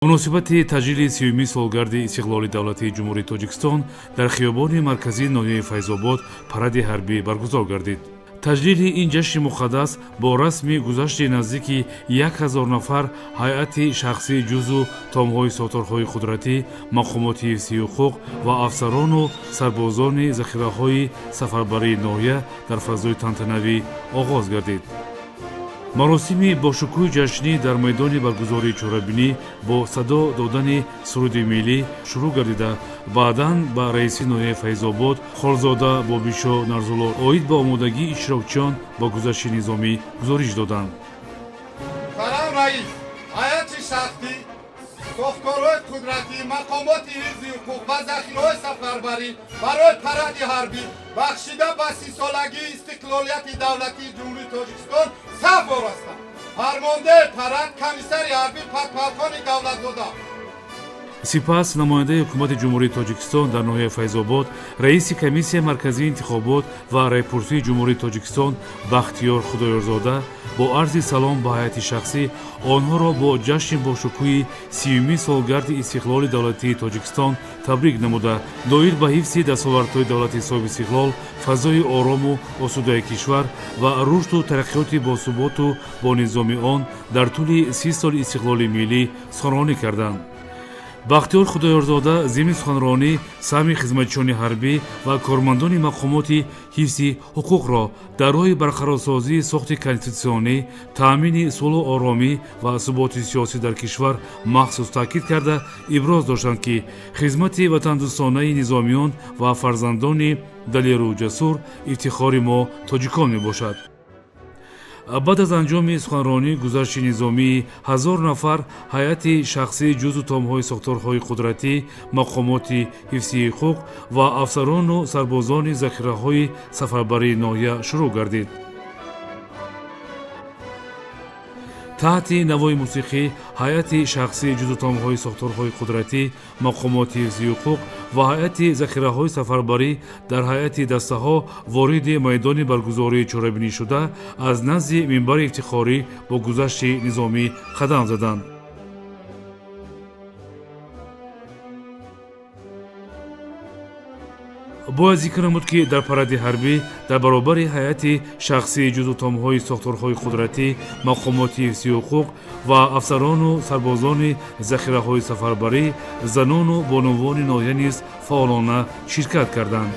Муносибати таҷлили 30-юми солгарди истиқлоли давлатии Ҷумҳурии Тоҷикистон дар хиёбони марказии ноҳияи Файзобод паради ҳарбӣ баргузор гардид. Таҷлили ин ҷашни муқаддас бо расми гузашти наздики 1000 нафар ҳайати шахсии ҷузъу томҳои сохторҳои қудратӣ, мақомоти ҳифзи ҳуқуқ ва афсарону сарбозони захираҳои сафарбарии ноҳия дар фазои тантанавӣ оғоз гардид. Маросими бошукӯҳи ҷашнӣ дар майдони баргузории чорабинӣ бо садо додани суруди миллӣ шурӯъ гардида, баъдан ба раиси ноҳияи Файзобод Холзода Бобишо Нарзулло оид ба омодагии иштирокчиён ба гузашти низомӣ гузориш доданд. Муҳтарам раис, ҳайати шахсӣ, сохторҳои қудратӣ, мақомоти ҳифзи ҳуқуқ ва захираҳои сафарбарӣ барои паради ҳарбӣ, бахшида ба 30-солагии истиқлолияти давлатии Ҷумҳурии Тоҷикистон, саф орастанд. Фармондеҳи парад комиссари ҳарбӣ подполковник Давлатзода. Сипас намояндаи ҳукумати Ҷумҳурии Тоҷикистон дар ноҳияи Файзобод, раиси Комиссияи марказии интихобот ва райпурсии Ҷумҳурии Тоҷикистон Бахтиёр Худоёрзода бо арзи салом ба ҳайати шахсӣ онҳоро бо ҷашни бошукӯҳи 30-юми солгарди истиқлоли давлатии Тоҷикистон табрик намуда, доир ба ҳифзи дастовардҳои давлати соҳибистиқлол, фазои орому осудаи кишвар ва рушду тараққиёти босуботу бонизоми он дар тӯли 30 соли истиқлоли миллӣ суханронӣ карданд. Бахтиёр Худоёрзода зимни суханронӣ саҳми хизматчиёни ҳарбӣ ва кормандони мақомоти ҳифзи ҳуқуқро дар роҳи барқарорсозии сохти конститутсионӣ, таъмини сулҳу оромӣ ва суботи сиёсӣ дар кишвар махсус таъкид карда, иброз доштанд, ки хизмати ватандӯстонаи низомиён ва фарзандони далеру ҷасур ифтихори мо тоҷикон мебошад. Баъд аз анҷоми суханронӣ гузашти низомии 1000 нафар ҳайати шахсии ҷузъу томҳои сохторҳои қудратӣ, мақомоти ҳифзи ҳуқуқ ва афсарону сарбозони захираҳои сафарбарии ноҳия шурӯъ гардид. Таҳти навои мусиқӣ ҳайати шахсии ҷузъутомҳои сохторҳои қудратӣ, мақомоти ҳифзи ҳуқуқ ва ҳайати захираҳои сафарбарӣ дар ҳайати дастаҳо вориди майдони баргузории чорабинӣ шуда, аз назди минбари ифтихорӣ бо гузашти низомӣ қадам заданд. Бояд зикр намуд, ки дар паради ҳарбӣ дар баробари ҳайати шахсии ҷузъутомҳои сохторҳои қудратӣ, мақомоти ҳифзи ҳуқуқ ва афсарону сарбозони захираҳои сафарбарӣ, занону бонувони ноҳия низ фаъолона ширкат карданд.